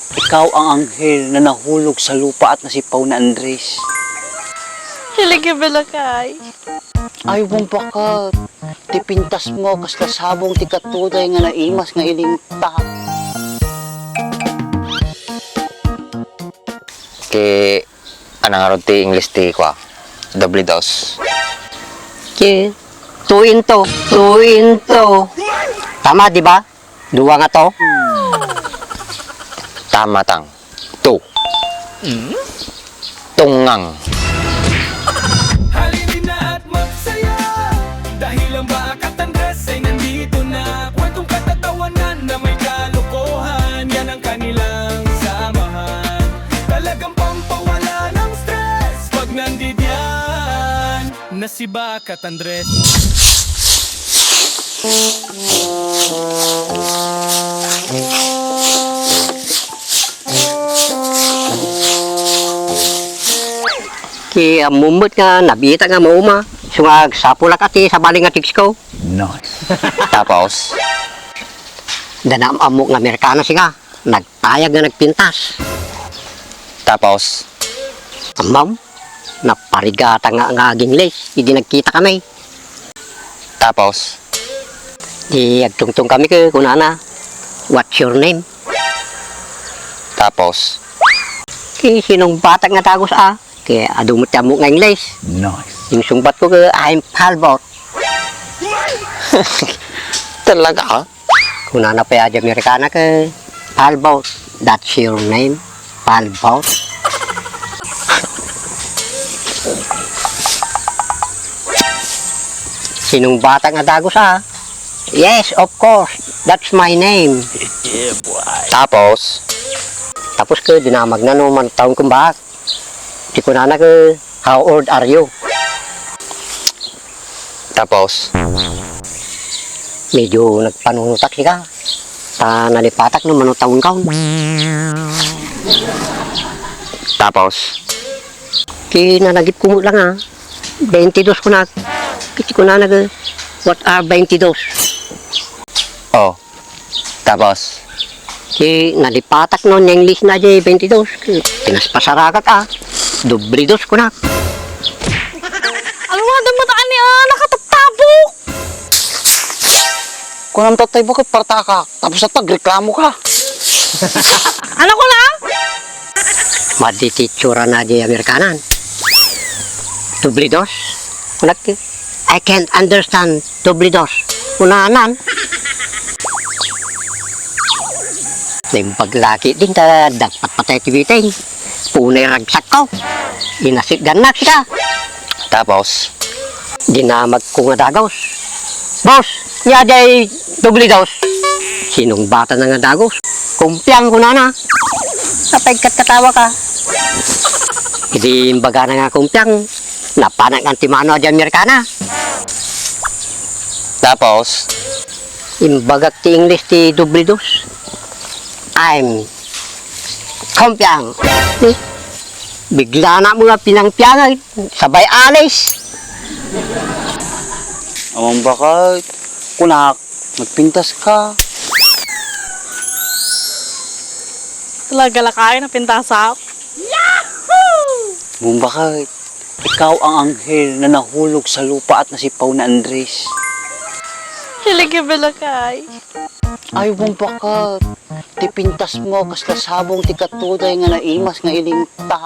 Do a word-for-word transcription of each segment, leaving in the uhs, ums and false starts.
Ikaw ang anghel na nahulog sa lupa at nasipaw na Andres. Hilig ka, Balakay. Ay, Bumbakay. Ti pintasmo, kasla sabong ti katuday nga naimas nga ilinta. Ti, ano ngarud ti English ti kua? Doble dos. Ti, two into, two into. Tama, di ba? Dua nga to. Tama tang. Two. Tungang. Halina at magsaya dahil ang Baak at Andres ay nandito na. Kwentong katatawanan na may kalokohan, yan ang kanilang samahan. Talagang pampawala ng stress pag nandidiyan na si Baak at Andres. Ti ammom met nga nabitak nga mauma, isu nga agsapulak a ti sabali nga chicks ko. Nice. Tapos? Dana am-ammok nga Amerikana sika, nagtayag nga nagpintas. Tapos? Ammom, naparigata nga, nga ag-Ingles, idi nagkita kami. Tapos? Di agtungtong kami ket kunana, "What's your name?" Tapos? Ti sinungbatak nga dagus a, ket adu met ti ammok nga Ingles. Nice. Insungbat ko ket, "I'm Palbot." Talaga? Kunana pay a di Amerikana ket, "Palbot, that's your name? Palbot?" Sinungbatak nga dagus a, "Yes, of course. That's my name." Tapos? Tapos ket dinamagna no mano taon ko, Baak. Ti kunana ket, "How old are you?" Tapos? Medyo nagpanunotak sika. Ta nalipatak no mano taon ka. Tapos? Ti nanagip ko met lang a, "Baintidos," kunak. Ket ti kunana ket, "What are baintidos?" Oh, tapos? Ti nalipatak no ni-English na di baintidos. Pinaspasarakak a, "Doble dos," kunak. Alwada met ani a, nakatabtabok! Kunam tatay, baket partakak. Tapos at nagreklamo ka. Ano ko na? Madi ti itsura na di Amerikanan. "Doble dos?" Kunak, "I can't understand doble dos." Kunanan. Naimbag la ketdin ta dagpatpatay ti biting. Punay ragsakko. Inasitgannak sika. Tapos? Dinamagko nga dagus. "Boss, nia diay doble dos?" Sinungbatana nga dagus. "Kumpiang," kunana. "Apay ket katkatawaka?" Idi imbagana nga kumpiang, napanak nga ti mano a di Amerikana. Tapos? Imbagak ti English ti doble dos. "I'm kumpiang." Ni, biglana met nga pinangpiangan, sabay alis. Ammom baket, kunak, nagpintas ka. Talaga, Lakay, napintasak? Ammom baket, ikaw ang anghel na nahulog sa lupa at nasipaw na Andres. Hilig ka ba, Lakay? Ay, Ammom baket, ti pintasmo, kasla sabong ti katuday nga naimas nga ilinta.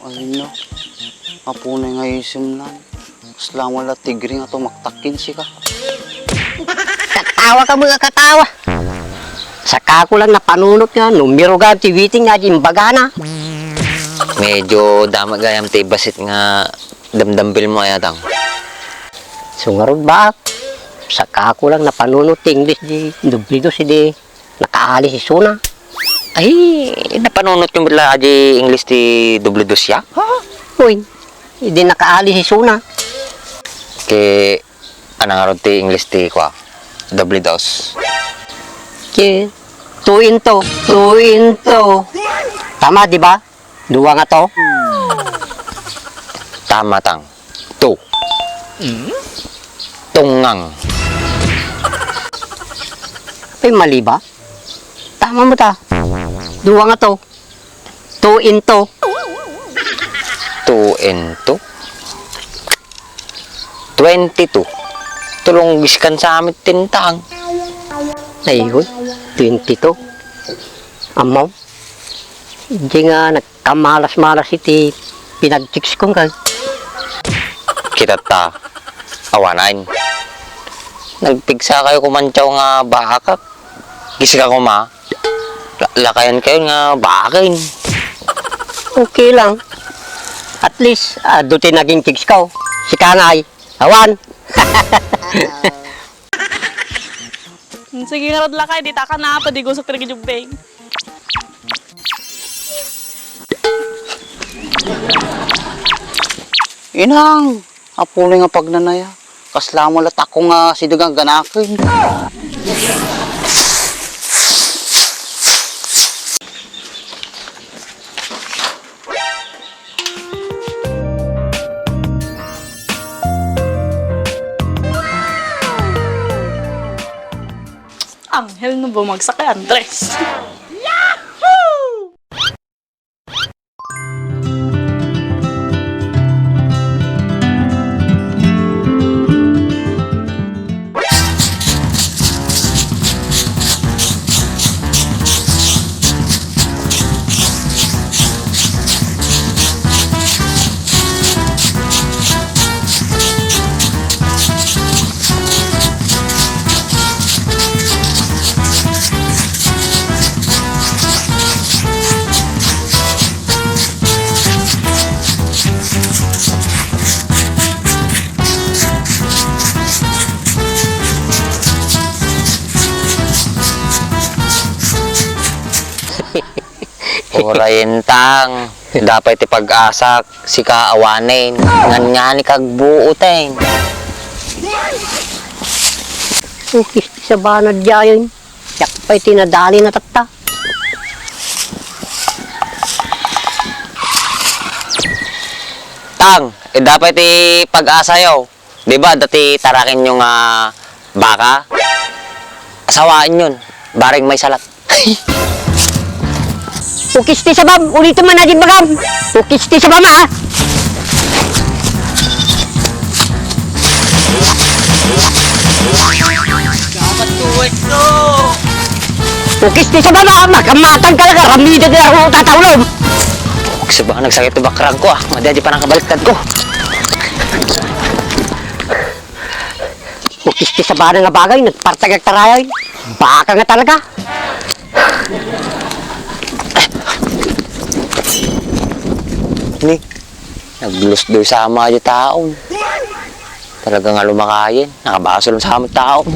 Ay, no. Apunay nga isimnan. Kasla mo la tigre nga tumaktak kenka. Katawa ka, mga katawa. Sakako lang napanunot nga, no mirugan ti biting nga di imbagana. Medyo dama gayam ti bassit nga damdambil mo aya, Tang. Isu ngarud, Baak. Sakako lang napanunot ti English di doble dos idi nakaalis isuna. Ay, napanunot yo met la di English ti doble dos ya? Ha? Uy, idi nakaalis isuna. Ti, ano ngarud ti English ti kua? Doble dos. Ti, two into, two into. Tama, di ba? Dua nga to? Tama, Tang. Two. Tungang. Ay, mali ba? Tama mo ta. Dua nga to. Two in two. Two and two? Twenty-two. Tulong giskan sa amin tintang. Ay, hoy. Twenty-two. Amaw. Di nga nagkamalas-malas iti pinag-chicks ko kay. Kita ta. Awanan. Nagpigsa kayo kumantyaw nga bakak. Gisika kuma. La-, lakayan kayo nga bakin. Okay lang. At least, ah, duti naging chicks ko. Si Kangay. Awan. Sige nga rod lakay, di ta ka na, padigusok ti nagidubeng. Inang, apuloy nga pagnanaya. Kasla mo latta ko nga sidegan ganaken. Anghel no bumagsak kay Andres. Uray intang, dapay ti pag-asak, sika awanen, ngan ngani kagbuoten. Ukis ti sabana diayen, siak pay ti nadali na tatta. Tang, eh, dapay ti pag-asayo. Di ba, dati tarakenyo nga baka? Asawaenyon, bareng maysa lat. Ukis ti sabam, ulitem man adi bagam. Ukis ti sabam, ha? Dapat tuwek to. Ukis ti sabam, ha? Makamatang ka lang, ramida di ako tatawlom. Ukis ba, nagsakit ti bakrag ko, ah. Madi, adi pa nakabaliktad ko. Ukis ti sabana nga bagay, nagpartagak tarayan. Baka nga talaga. Ni, naglusdoy sama di taon. Talaga nga lumakayen, nakabasol sama taon.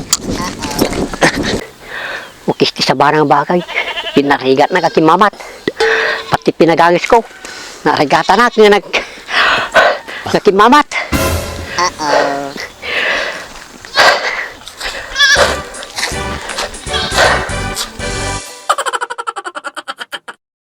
Ukis ti sabana nga bagay, pinarigat na kakimamat. Pati pinagangis ko, narigatan na nga nag-, nakimamat. Uh-oh.